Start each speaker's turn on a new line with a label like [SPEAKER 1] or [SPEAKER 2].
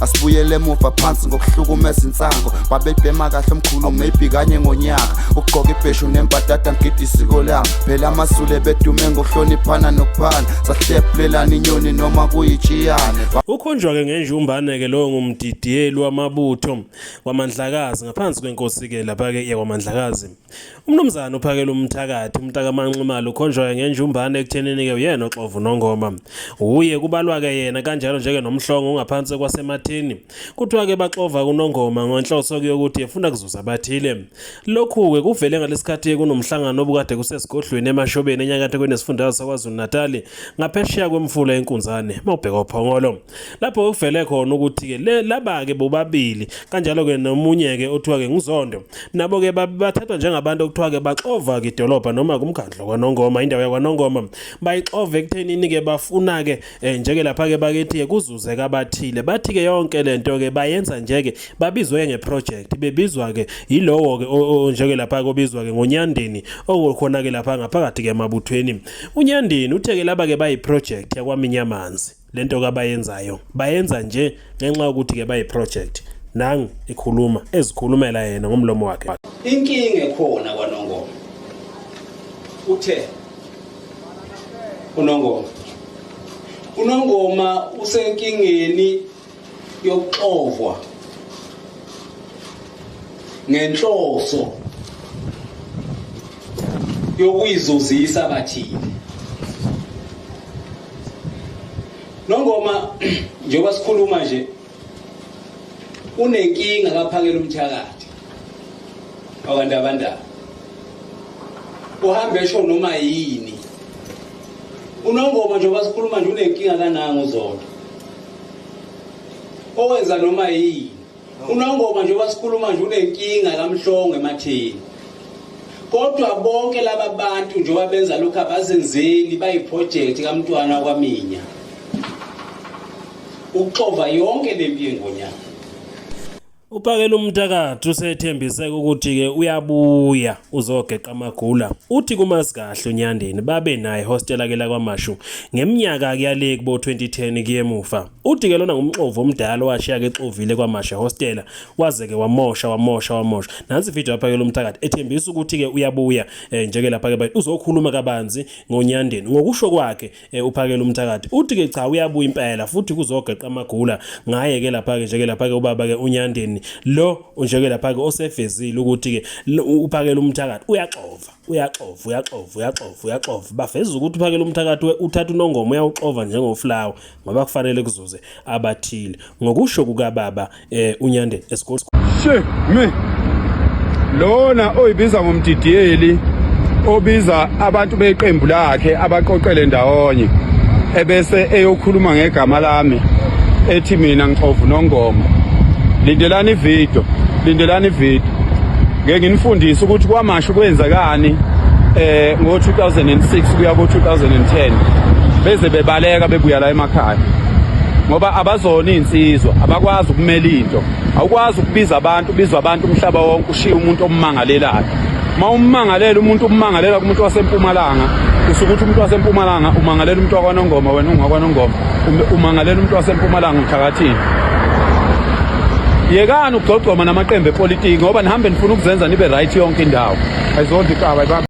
[SPEAKER 1] Asibuyele emuva phansi ngokuhlukumeza insango. Babebhema kahle omkhulu maybe kanye ngonyaka. Ukugqoka ibheshu nembadada ngigida isiko lami. Phela amaZulu ebedume ngokuhloniphana nokuphana. Sahlephulelana inyoni noma kuyitshiyane.
[SPEAKER 2] Ukhonjwa-ke ngenjumbane-ke lowo ngumdidiyeli wamabutho kwaMandlakazi ngaphansi kwenkosi-ke lapha-ke yakwaMandlakazi. Umnumzane uphakela umthakathi umntakaManxumalo ukhonjwa-ke ngenjumbane ekuthenini-ke uyena oxova uNongoma. Uye kubalwa-ke yena kanjalo nje-ke noMhlongo ongaphansi kwaseMatheni. Kuthiwa-ke baxova kuNongoma ngenhloso-ke yokuthi efuna kuzuza abathile. Lokhu-ke kuvele ngalesikhathi kunomhlangano obukade kusesigodlweni eMashobeni enyakatho kwenesifundazwe saKwaZulu-Natali ngaphesheya kwemfula eNkunzane mawubheka oPhongolo. Lapho kuvele khona ukuthi-ke laba-ke bobabili kanjalo-ke nomunye-ke othiwa-ke nguZondo nabo-ke bathathwa njengabantu okuthiwa-ke baxova-ke idolobha noma kumkhandlu kwaNongoma indawo yakwaNongoma bayixova ekuthenini-ke bafuna-ke um njeke lapha-ke bakithi-ke kuzuzeka abathile bathi-ke yonke le nto-ke bayenza nje-ke babizwe ngeproject bebizwa-ke yilowo-ke njeke lapha-ke obizwa-ke ngonyandeni okukhona-ke lapha ngaphakathi-ke emabuthweni unyandeni uthe-ke laba-ke bayiproject yakwaminyamanzi lento kabayenzayo bayenza nje ngenxa yokuthi-ke bayiproject nangu ekhuluma ezikhulumela yena ngomlomo wakhe
[SPEAKER 3] inkinga ekhona kwanongoma uthe unongoma unongoma usenkingeni yokuxovwa ngenhloso yokuyizuzisa abathile Nongoma njengoba sikhuluma nje unenkinga kaphakela umthakathi wakandabandaba uhambe esho noma yini unongoma njengoba sikhuluma nje unenkinga kananga uZondo owenza noma yini unongoma njengoba sikhuluma nje unenkinga kamhlongo ematheni kodwa bonke laba bantu njengoba benza lokhu abazenzeli bayiproject kamntwana kwaminya ukuxova yonke lempi yengonyama
[SPEAKER 2] Uphakela umthakathi usethembise ukuthi-ke uyabuya uzogeqa amagula. Uthi kumazi kahle uNyandeni babe naye hostela ke lakwaMashu ngeminyaka kuyale kubo 2010 kuyemuva. Uthi-ke lona ngumxovu omdala owashiya-ke exovile kwaMashu hostela waze-ke wamosha wamosha wamosha. Nansi ividiyo yaphakela umthakathi ethembisa ukuthi-ke uyabuya eh, njeke lapha-ke uzokhuluma kabanzi ngoNyandeni. Ngokusho kwakhe eh, uphakela umthakathi uthi ke cha uyabuya impela futhi kuzogeqa amagula ngaye ke lapha ke nje ke lapha ke ubaba ke uNyandeni lo nje ke lapha ke osevezile ukuthi ke uphakela umthakathi uyaxova uyaxova uyaxova uyaxova uyaxova baveza ukuthi uphakela umthakathi uthatha unongoma uyawuxova njengoflower ngoba kufanele kuzuze abathile ngokusho kukababa eh uNyande esikole
[SPEAKER 4] she me lona oyibiza ngomdidiyeli obiza abantu beqembu lakhe abaqoqele ndawonye ebese eyokhuluma ngegama lami ethi mina ngixova unongoma lindelani ivideo lindelani ivideo ngeke nginifundise ukuthi kwamashu kwenzekani eh ngo-2006 kuya ko-2010 beze bebaleka bebuya la emakhaya ngoba abazona iy'nsizwa abakwazi ukumela into awukwazi ukubiza abantu ubizwa abantu umhlaba wonke ushiye umuntu ommangalelayo uma ummangalela umuntu ummangalela kumuntu wasempumalanga usuke ukuthi umuntu wasempumalanga umangalela umuntu wakwanongoma wena ungwakwanongoma umangalela umuntu wasempumalanga uthakathini yekani ukugcogcoma namaqembu epolitiki ngoba nihambe nifuna ukuzenza nibe right yonke indawo ayizonto ikaba.